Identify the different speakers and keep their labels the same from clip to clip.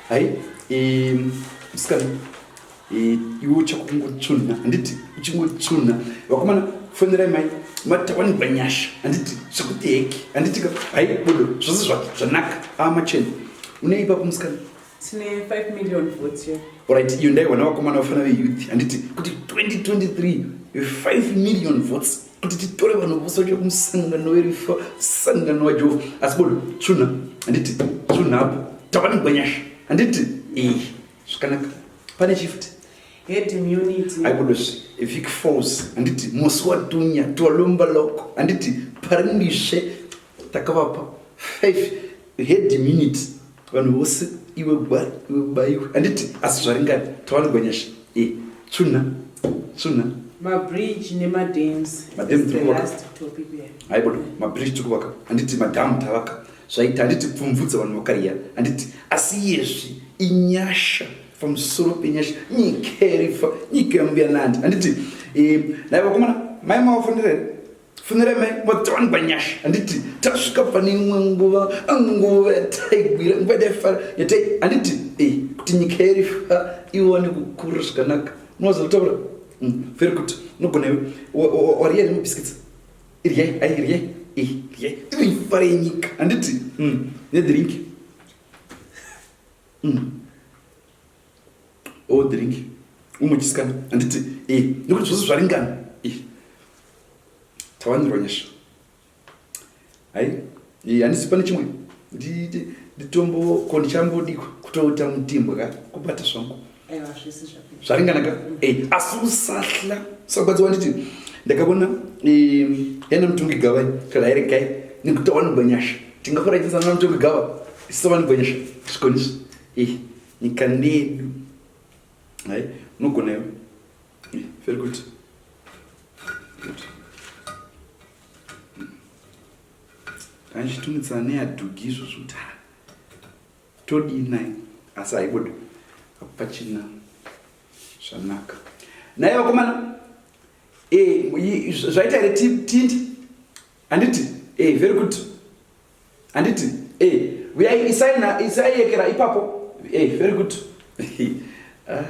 Speaker 1: Hai, musikana, iwe uchakungotsvunha, handiti? Uchingotsvunha. Vakomana, fonerai mai matawanigwa nyasha, handiti? Zvekuti heki, handiti ka? Hai, bodo, zvose zvanaka. Ah, machena. Une ipapo musikana?
Speaker 2: Tine 5 million votes here.
Speaker 1: Alright, iyo ndaiwana vakomana vafana veyouth, handiti? Kuti 2023 5 million votes kuti titore vanhu vose vacho kumusangano werifa sangano wajehovha. Asi bodo, tsvunha, handiti? Tsvunha apo. Tawanigwa nyasha, handiti? Eh, zvakanaka. Pane chifuti.
Speaker 2: Herd immunity.
Speaker 1: Aibodos, Vic Falls, handiti? Musi watunya, twalomba loko, handiti? Parindishe takavapa 5 herd immunity vanhu vose iwe gwari iwe baiwe handiti asi zvaringani tawanigwa nyasha e tsvunha tsvunha
Speaker 2: mabridge nemadams
Speaker 1: madam tiri kuvaka haibodo mabridge tiri kuvaka handiti madhamu tavaka zvaita handiti pfumvudza vanhu vakariya handiti asi iyezvi inyasha pamusoro penyasha nyika yerifa nyika yambuya nandi handiti nai vakomana mai mavafonera here Funira mai watawanikwa nyasha handiti tasvika pane imwe nguva nguva yataigwira nguva yataifara yatai handiti eh, kuti nyika yerifa iwane kukura zvakanaka unowaza kutaura very good unogona iwe wariya nemabiscuits iryai ai iryai eh, iryai inoifara yenyika handiti nedrink o drink umwe chisikana handiti eh, nekuti zvose zvaringana eh. Tawanirwa nyasha. Hai, eh, handisi pane chimwe. Nditombo ko ndichambodikwa kutoita mutimbwa ka kubata zvangu.
Speaker 2: Aiwa zvese zvapinda.
Speaker 1: Zvaringana ka? Eh, asi usahla. Usagwadziwa nditi ndakabona eh yana mutungi gava kana here kai nekuti tawanirwa nyasha. Tingafara chinsa na mutungi gava. Isawanirwa nyasha. Sikoniswa. Eh, nyika ndedu. Hai, unogona iwe. Eh, very good. Good. Kandichitumidzana neyadhugi izvozvo kuti ha todii naye asi haibodo hapachina zvanaka naye vakomana eh, zvaita here tindi handiti eh, very good handiti eh, uyai isai yekera ipapo eh, very good ah.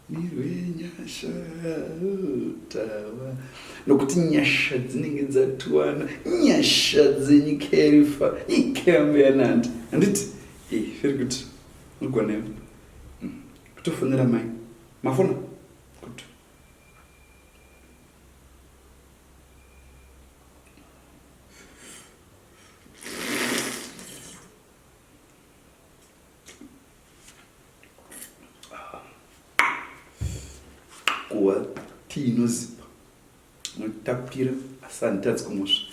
Speaker 1: Mirwe nyasha tawa nokuti nyasha dzinenge dzatiwana nyasha dzenyika yerifa nyika yambuya nandi handiti eh, very good unogona iwe kutofonera mai mafona good Kuwa tii inozipa inotapira asi handitadzi kumosva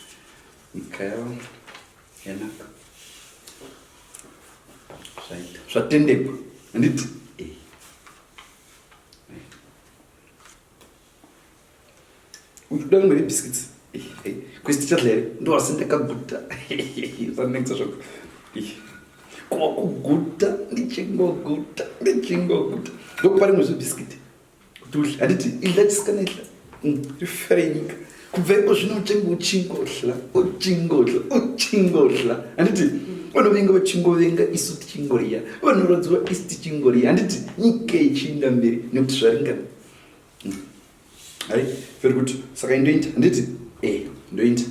Speaker 1: nyika yavo yanaka zvaita zvatendekwa handiti eh. Uchikuda rimwe rebiscuits kwesi tichadla here ndowasi ndakaguta usanetsa zvako kuva kuguta ndichingoguta ndichingoguta ndokupa rimwe zvebhiskiti kuti udle handiti idla chisikana idla rifere nyika kubva iko zvino uchenge uchingodla uchingodla uchingodla handiti vanovenga vachingovenga isu tichingoriya vanorodziwa isu tichingoriya handiti nyika ichiinda mberi nekuti zvaringana Hai, very good. Saka indoita, handiti? Eh, ndoita.